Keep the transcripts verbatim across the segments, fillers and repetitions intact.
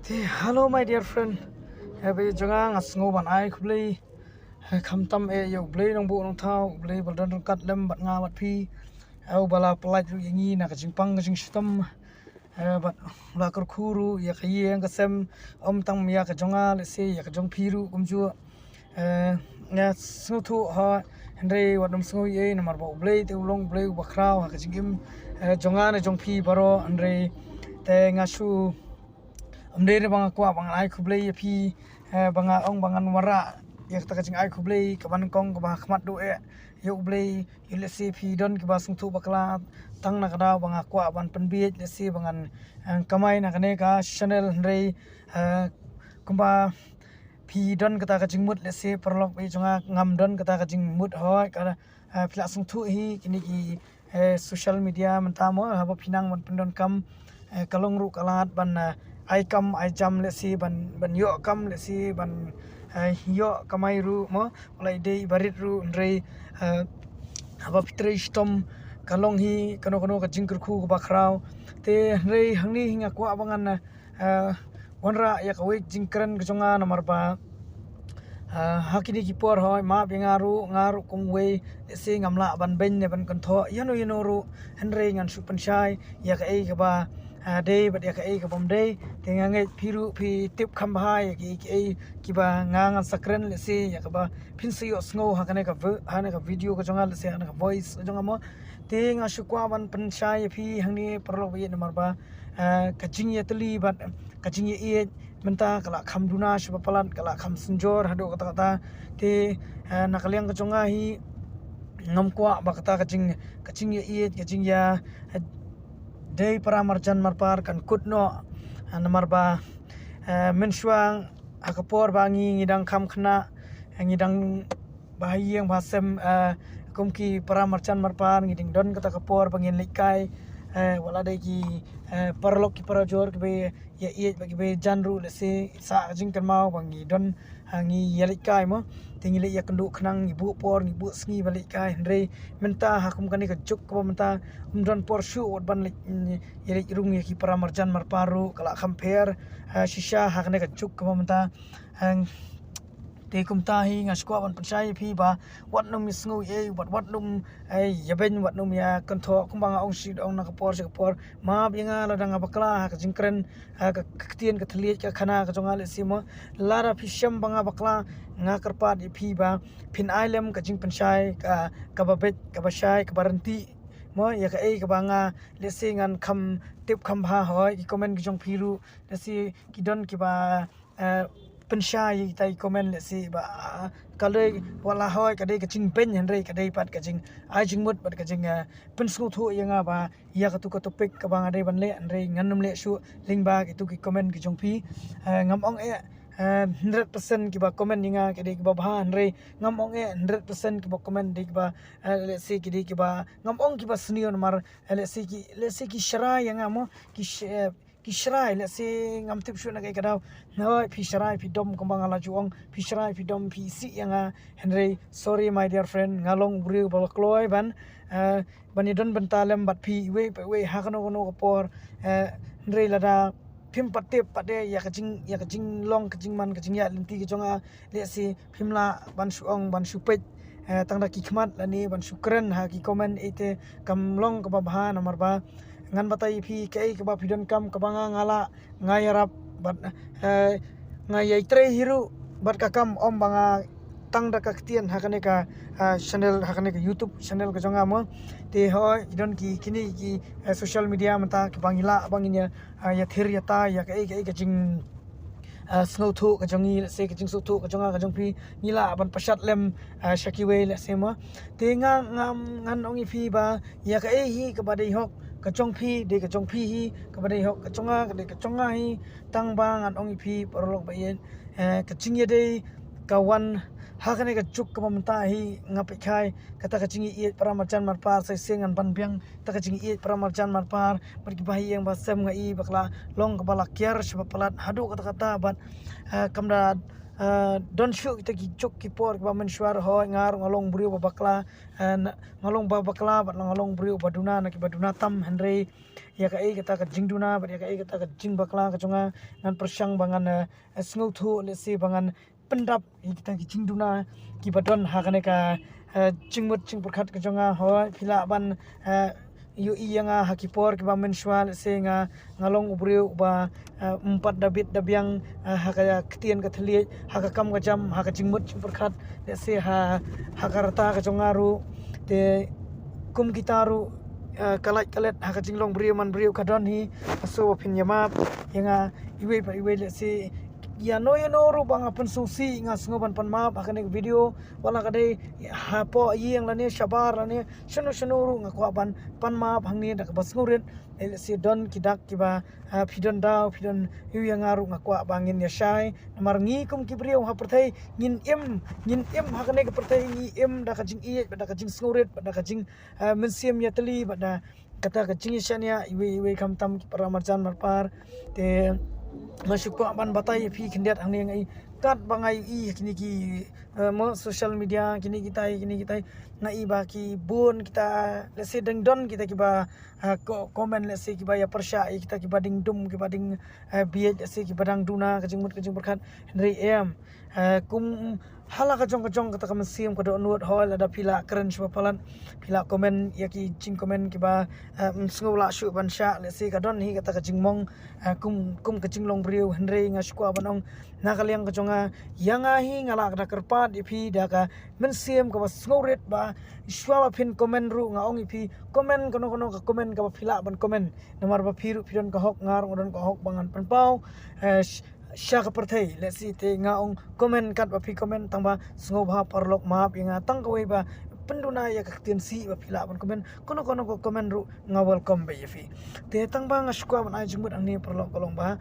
Te, hello my dear friend. Eh, ba ïeit jong nga, nga sngew ban ai khublei. Eh, khamtam eh ïa U Blei Nongbuh Nongthaw, U Blei ba la don ryngkat lem bad nga bad phi. Eh, uba la pyllait ruh ïa ngi na ka jingpang ka jingshitom. Eh, bad la kyrkhu ruh ïa ka ïing ka sem, ym tang ïa ka jong nga, lehse ïa ka jong phi ruh kumjuh. Eh, nga sngewthuh ha, hynrei wat nym sngew ei ei, namar ba U Blei te u long U Blei uba khraw ha ka jingim, eh, jong nga ne jong phi baroh, hynrei te nga shu ym dei re ba nga kwah ba ngan ai khublei ïa phi, eh, ba nga ong ba ngan wanrah ïa kata ka jingai khublei kaba nyngkong kaba ha khmat duh eh ïa U Blei, ïa lehse phi don kiba sngewthuh bakla tang na ka daw ba nga kwah ban pynbieit lehse ba ngan, eh, kamai na kane ka channel, hynrei, eh, kumba phi don kata ka jingmut lehse paralok ba ïeit jong nga, ngam don kata ka jingmut hooid ka, eh, phi lah sngewthuh hi kine ki, eh, social media mynta mo, haba phi nang ban pyndonkam, eh, ka long ruh ka lad ban, eh, ai kam ai jam lehse ban, ban ïoh kam lehse ban, eh, ïoh kamai ruh mo, wat la dei ba rit ruh, hynrei, eh, haba phi trei shitom ka long hi kano kano ka jingkyrkhu kaba khraw. Te hynrei hangne hi nga kwah ba ngan, eh, eh, wanrah ïa kawei ka jingkren ka jong nga namar ba, eh, ha kine ki por hooid, map ïa nga ruh, nga ruh kum uwei, lehse ngam lah ban beiñ ne ban kynthoh ïano ïano ruh, hynrei ngan shu pynshai ïa kaei kaba, eh, dei bad ïa kaei kaba ym dei. Te nga ngeit phi ruh phi tip kham bha ïa kiei kiei kiba nga ngan sa kren lehse ïa kaba phin sa ïohsngew ha kane ka vi-, ha kane ka video ka jong nga lehse ha kane ka voice ka jong nga mo. Te nga shu kwah ban pynshai ïa phi hangne paralok ba ïeit namar ba, eh, ka jingïatylli bad ka jingïaieit mynta ka la kham duna shaba palat, ka la kham synjor haduh katta katta. Te, eh, na ka liang ka jong nga hi ngam kwah ba kata ka jing, ka jingïaieit, ka jingïa, eh, dei para marjan marpar kan kut noh, eh, namar ba, eh, mynshuwa ha ka por ba ngi, ngi dang kham khynnah, eh, ngi dang ba ha ïing ba ha sem, eh, kum ki para marjan marpar ngi dang don kata ka por ba ngin leit kai, eh, wat la dei ki, eh, paralok ki parajor kiba ïaieit bad kiba jan ruh lehse sa ka jingkynmaw ba ngi don, ha ngi ïaleit kai mo. Te ngi leit ïakynduh khnang, ngi buh por, ngi buh sngi ban leit kai, hynrei mynta ha kum kane ka juk kaba mynta ym don por shuh wat ban leit, mm, ïaleit rung ïa ki para marjan marpar ruh ka la kham pher, eh, shisha ha kane ka juk kaba mynta. Hang Te kumta hi nga shu kwah ban pynshai ïa phi ba wat nym ïasngew ei ei, wat, wat nym, eh, ïabeiñ, wat nym ïakynthoh, kumba nga ong shu ong na ka por sha ka por. Map ïa nga lada nga bakla ha ka jingkren, ha ka, ka ktien ka thylliej ka khana ka jong nga lehse mo. Lada phi shem ba nga bakla, nga kyrpad ïa phi ba phin ai lem ka jingpynshai ka, kaba beit, kaba shai, kaba ryntih mo, ïa kaei kaba nga lehse ngan kham tip kham bha hooid, ki comment ki jong phi ruh lehse ki don kiba, eh, pynshai ïa kita i comment lehse ba, ah, ka dei wat la hooid ka dei ka jingbeiñ hynrei ka dei pat ka jingai jingmut bad ka jing, eh, pynsngewthuh ïa nga ba ïa katu ka topic kaba nga dei ban leh hynrei ngan nym leh shuh lyngba kitu ki comment ki jong phi. Eh, ngam ong eh, eh, hundred percent kiba comment ïa nga ki dei kiba bha hynrei ngam ong eh hundred percent kiba comment dei kiba, eh, lehse ki dei kiba, ngam ong kiba sniew namar, eh, lehse ki, lehse ki shrai ïa nga mo, ki sh-, eh, ki shrai, lehse ngam tip shuh na kaei ka daw. Hooid, phi shrai phi dom kumba nga la ju ong, phi shrai phi dom phi isih ïa nga. Hynrei sorry my dear friend, nga long u briew ba la kloi ban, eh, ban ïadon bynta lem bad phi iwei pa iwei ha kano kano ka por. Eh, hynrei lada phim pat tip pat de ïa ka jing, ïa ka jinglong ka jingman ka jingïaid lynti ka jong nga, lehse phim lah ban shu ong ban shu peit, eh, tang da ki khmat lane ban shu kren ha ki comment, ei te kam long kaba bha namar ba ngan batai ïa phi kaei kaba phi donkam kaba nga nga lah, nga ïarap bad, eh, nga ïai trei hi ruh bad ka kam, ym ba nga tang da ka ktien ha kane ka, ah, channel, ha kane ka YouTube channel ka jong nga mo. Te hooid, ki don ki, kine ki, eh, social media mynta kiba ngi lah ba ngin ïa, ah, ïathir ïatai ïa kaei kaei ka jing, ah, sngewthuh ka jong ngi, lehse ka jingsngewthuh ka jong nga ka jong phi, ngi lah ban pynshad lem, ah, sha kiwei lehse mo. Te nga ngam, ngan ong ïa phi ba ïa kaei hi kaba dei hok ka jong phi dei ka jong phi hi, kaba dei hok ka jong nga ka dei ka jong nga hi. Tang ba ngan ong ïa phi paralok ba ïeit, eh, ka jingïadei ka wan ha kane ka juk kaba mynta hi, nga peit kai kata ka jingïaieit para marjan marpar, sa shisien ngan ban biang kata ka jingïaieit para marjan marpar bad kiba ha ïing ba sem, nga i ba ka la long kaba la kiar shaba palat haduh katta katta bad, eh, kam da eh, don shuh kita ki juk ki por kiba mynshuwa. Hooid, nga ruh nga long briew ba bakla, eh, na- nga long ba bakla bad nga long briew ba duna na kiba duna tam, hynrei ïa kaei kata ka jingduna bad ïa kaei kata ka jingbakla ka jong nga, ngan pyrshang ba ngan, eh, sngewthuh, lehse ba ngan pyndap ïa kita ki jingduna kiba don ha kane ka, eh, jingmut jingpyrkhat ka jong nga. Hooid, phi lah ban, eh, ïohi ïa nga ha ki por kiba mynshuwa, lehse nga, nga long u briew uba, eh, ym pat da bit da biang, eh, ha ka ktien ka thylliej, ha ka kam ka jam, ha ka jingmut jingpyrkhat, lehse ha, ha ka rta ka jong nga ruh. Te kum kita ruh, eh, ka lait ka let ha ka jinglong briew man briew ka don hi. Nga sngewbha phin ïa map ïa nga iwei pa iwei, lehse ïano ïano ruh ba nga pynsngewsih, nga sngew ban pan map ha kane ka video. Wat la ka dei hapoh ïing lane shabar lane shano shano ruh, nga kwah ban pan map hangne da kaba sngewrit. Eh, lehse don ki dak kiba, ah, phi don daw, phi don ïohi ïa nga ruh, nga kwah ba ngin ïa shai. Namar ngi kum ki briew ha pyrthei ngin im, ngin im ha kane ka pyrthei, ngi im da ka jingïeit bad da ka jingsngewrit bad da ka jing, ah, mynsiem ïatylli bad da kata ka jingïashaniah iwei iwei, khamtam ki para marjan marpar. Te nga shu kwah ban batai ïa phi khyndiat hangne, nga i katba nga ïohi kine ki, eh, mo social media, kine kitai, kine kitai, nga i ba ki bun kita, lehse dang don kita kiba, eh, ko- comment, lehse kiba ïa pyrshah ïa kita kiba dang dum, kiba dang, eh, bieit, lehse kiba dang duna ka jingmut ka jingpyrkhat, hynrei em, eh, kum ha la ka jong ka jong kata ka mynsiem ka dohnud. Hooid, lada phi lah kren shuwa palat, phi lah comment ïa ki jingcomment kiba, eh, ym sngew lah shuh ban shah, lehse ka don hi kata ka jingmong, eh, kum, kum ka jinglong briew, hynrei nga shu kwah ban ong na ka liang ka jong nga, ïa nga hi nga lah ka da kyrpad ïa phi da ka mynsiem kaba sngewrit ba shuwa ba phin comment ruh, nga ong ïa phi, comment kano kano ka comment kaba phi lah ban comment. Namar ba phi ruh phi don ka hok, nga ruh nga don ka hok ba ngan pynpaw, eh, sh- sha ka pyrthei, lehse. Te nga ong comment katba phi comment, tangba sngewbha paralok map ïa nga tang kawei ba pynduna ïa ka ktien sih ba phi lah ban comment. Kano kano ka comment ruh nga welcome bha ïa phi. Te tangba nga shu kwah ban ai jingmut hangne paralok ka long ba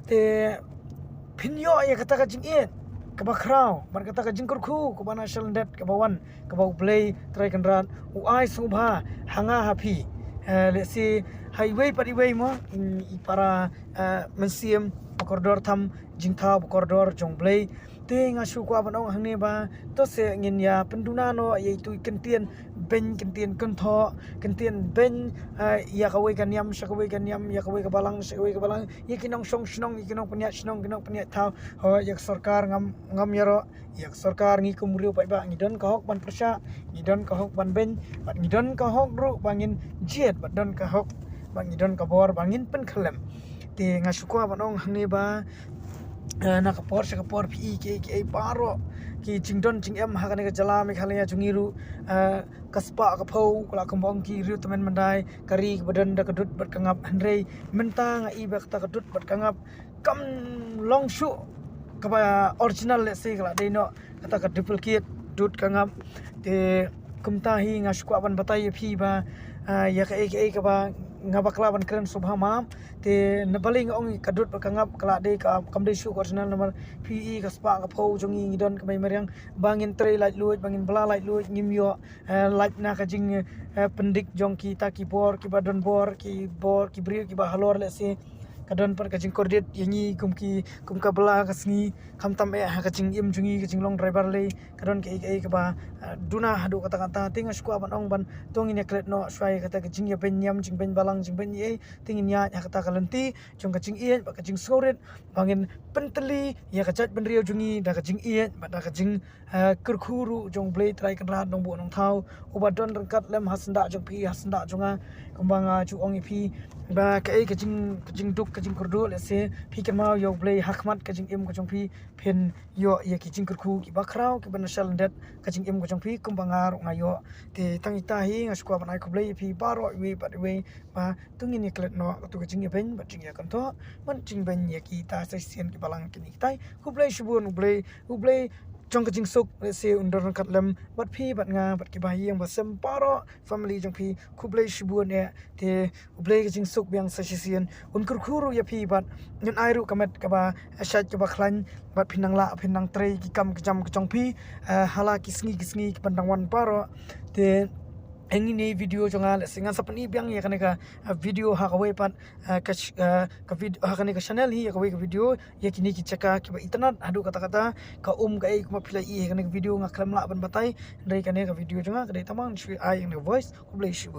te phin ïoh ïa kata ka jingïeit kaba khraw bad kata ka jingkyrkhu kaba na shalyndet kaba wan, kaba U Blei Trai Kynrad u ai sngewbha ha nga ha phi. Eh, lehse ha iwei pat iwei mo, mm, i para, eh, mynsiem ba kordor, tham jingthaw ba kordor jong U Blei. Te nga shu kwah ban ong hangne ba to se ngin ïa pynduna noh ïa itu i kyntien beiñ, kyntien kynthoh, kyntien beiñ, eh, ïa kawei ka niam sha kawei ka niam, ïa kawei ka balang sha kawei ka balang, ïa ki nongshong shnong, ïa ki nongpynïaid shnong, ki nongpynïaid thaw. Hooid, ïa ka sorkar ngam, ngam ïaroh. Ïa ka sorkar ngi kum u briew paidbah ngi don ka hok ban pyrshah, ngi don ka hok ban beiñ, bad ngi don ka hok ruh ba ngin jied, bad don ka hok ba ngi don ka bor ba ngin pynkhyllem. Te nga shu kwah ban ong hangne ba, eh, na ka por sha ka por phi i kiei kiei baroh ki jingdon jingem ha kane ka jylla Meghalaya jong ngi ruh, eh, ka spah ka phew, ka la kumba ong ki riew tymmen myndai, ka ri kaba don da ka dud bad ka ngap, hynrei mynta nga i ba kata ka dud bad ka ngap kam long shuh kaba original, lehse ka la dei noh kata ka duplicate dud ka ngap. Te kumta hi nga shu kwah ban batai ïa phi ba, ah, ïa kaei kaei kaba nga bakla ban kren, sngewbha map. Te na balei nga ong ka dud bad ka ngap ka la dei ka, kam dei shuh ka original, namar phi i ka spah ka phew jong ngi, ngi don ka mei mariang ba ngin trei laitluid, ba ngin bla laitluid, ngim ïoh, eh, lait na ka jing, eh, pyndik jong kita ki bor kiba don bor, ki bor, ki briew kiba halor, lehse ka don pat ka jingkordit ïa ngi kum ki, kum ka bla ka sngi, khamtam eh ha ka jingim jong ngi, ka jinglong driver lei, ka don kaei kaei kaba, eh, duna haduh katta katta. Te nga shu kwah ban ong ban to ngin ïa klet noh shuwa ïa kata ka jingïabeiñ niam, jingbeiñ balang, jingbeiñ ei, te ngin ïaid ha kata ka lynti jong ka jingïeit bad ka jingsngewrit, ba ngin pyntylli ïa ka jaitbynriew jong ngi da ka jingïeit bad da ka jing, eh, kyrkhu ruh jong U Blei Trai Kynrad Nongbuh Nongthaw, uba don ryngkat lem ha syndah jong phi, ha syndah jong nga. Kumba nga ju ong ïa phi ba kaei ka jing, ka jingduk, ka jingkyrduh, lehse phi kynmaw ïa U Blei ha khmat ka jingim ka jong phi, phin ïoh ïa ki jingkyrkhu kiba khraw, kiba na shalyndet ka jingim ka jong phi, kumba nga ruh nga ïoh. Te tang ita hi nga shu kwah ban ai khublei ïa phi baroh iwei bad iwei ba to ngin ïa klet noh kato ka jingïabeiñ bad jingïakynthoh, ban jingbeiñ ïa kita sa shisien ki balang kine kitai. Khublei shibun, U Blei, U Blei jong ka jingsuk, lehse un don ryngkat lem bad phi bad nga bad ki bahaïing bahasem baroh, family jong phi. Khublei shibun eh. Te U Blei ka jingsuk biang sa shisien un kyrkhu ruh ïa phi bad un ai ruh ka met kaba shait kaba khlaiñ, bad phin nang lah, phin nang trei ki kam ki jam ka jong phi, eh, ha la ki sngi ki sngi kiban dang wan baroh. Te ïa kine video jong nga, lehse ngan sa pyni biang ïa kane ka, uh, video ha kawei pat, uh, ka, uh, ka video ha kane ka channel hi, ïa kawei ka video ïa kine ki jaka kiba itynnad haduh katta katta. Ka um kaei kumba phi la ïohi ha kane ka video nga khlem lah ban batai, hynrei kane ka video jong nga ka dei tang ban shu ai ïa kane ka voice. Khublei shibun.